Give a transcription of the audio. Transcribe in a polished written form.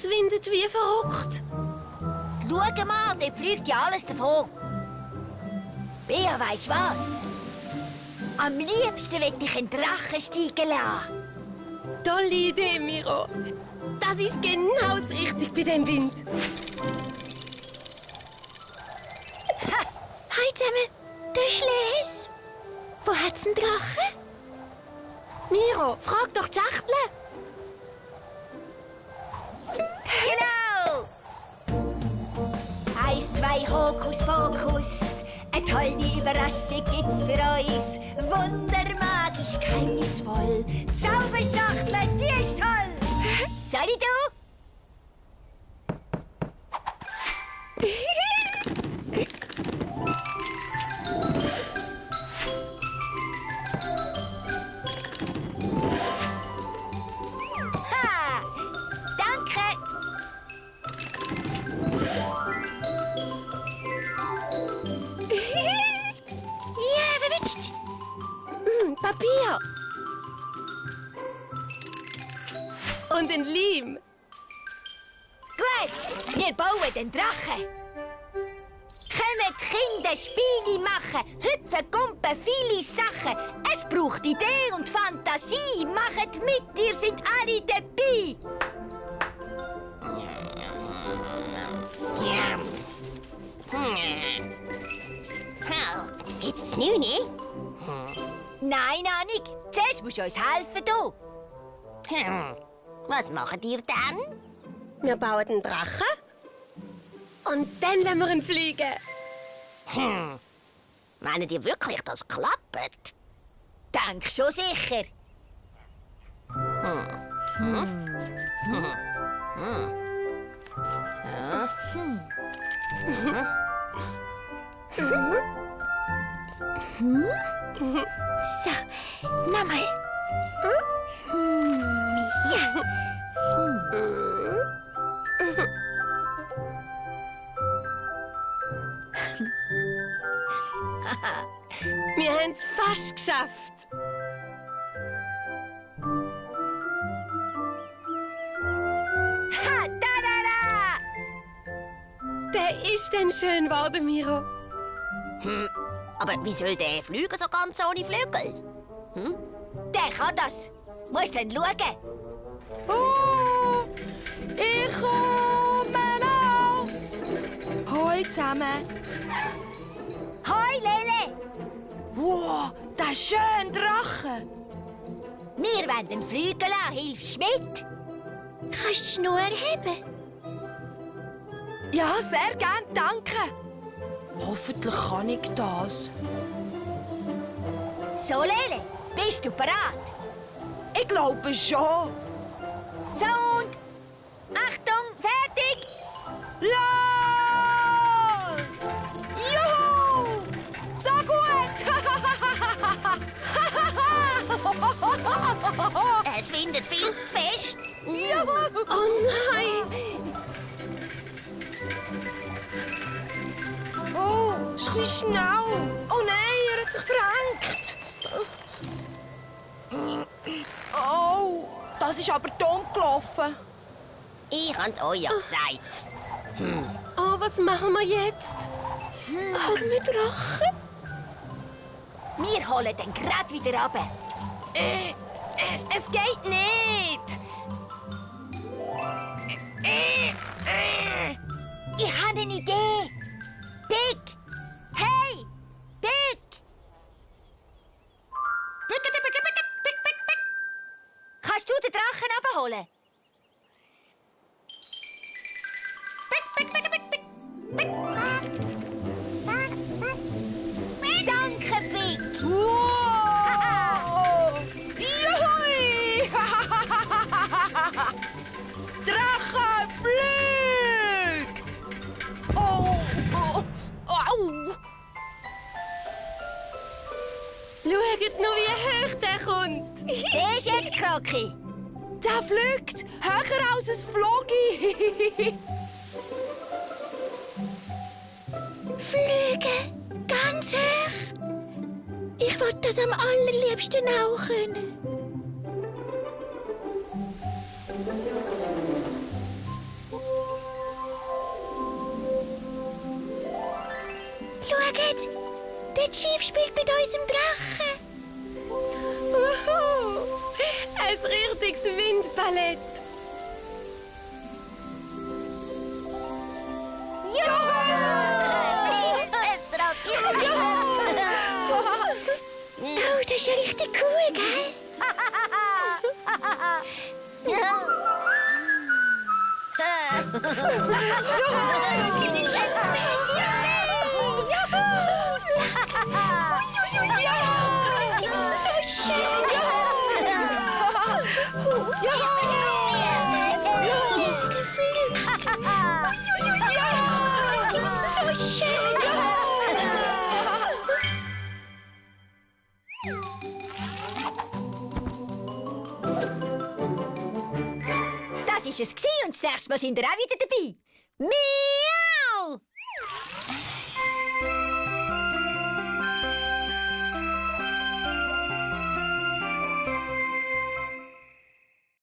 Es windet wie verrückt. Schau mal, der fliegt ja alles davon. Bea, weisst was? Am liebsten will ich einen Drachen steigen lassen. Tolle Idee, Miro. Das ist genau das Richtige bei dem Wind. Hi zusammen, der Schles. Wo hat's einen Drachen? Miro, frag doch die Schachtel. Genau! 1, 2, Hokus Pokus. Eine tolle Überraschung gibt's für uns. Wundermagisch, geheimnisvoll. Zauberschachtel, die ist toll. Soll ich du? Ha! Danke! Ja, verwünscht! Papier. Und ein Leim. Gut, wir bauen den Drachen. Kommt Kinder Spiele machen, hüpfen, gumpen, viele Sachen. Es braucht Idee und Fantasie. Macht mit, ihr seid alle dabei. Gibt's das nicht, ne? Nein, Annik, zuerst musst du uns helfen, du. Was macht ihr dann? Wir bauen einen Drachen. Und dann lassen wir ihn fliegen. Meint ihr wirklich, das klappt? Denk schon sicher. So, nochmal. Ja. Wir haben es fast geschafft. Ha, da, da, da. Der ist dann schön geworden, Miro. Aber wie soll der fliegen so ganz ohne Flügel? Der kann das. Musst dann schauen. Oh, ich komme auch. Hoi zusammen. Hoi, Lele. Wow, der schöne Drache. Wir wollen den fliegen lassen. Hilfst du mit? Kannst du die Schnur heben? Ja, sehr gern, danke. Hoffentlich kann ich das. So, Lele, bist du bereit? Ich glaube schon. So und Achtung, fertig! Los! Juhu! So gut! Es windet viel zu fest. Oh nein! Oh, ist ein bisschen schnell. Oh nein, er hat sich verrenkt. Oh, das ist aber dumm gelaufen. Ich hab's euch ja gesagt. Oh, was machen wir jetzt? Arme Drache. Wir holen den grad wieder runter. Es geht nicht. Ich habe eine Idee. Big! Hey! Big! Kannst du den Drachen abholen? Danke, Big! Wow! Juhui! Drache, flieg! Oh, oh, au! Schaut nur, wie hoch der kommt. Siehst du jetzt, Kroki? Der fliegt höher als ein Flogi. Fliegen, ganz hoch. Ich wollte das am allerliebsten auch können. Der Chief spielt mit unserem Drachen. Ein richtiges Windballett. Besser als ihr. Oh, das ist ja richtig cool, gell? So schön. So schön. Das war es und das nächste Mal sind wir auch wieder dabei. Wir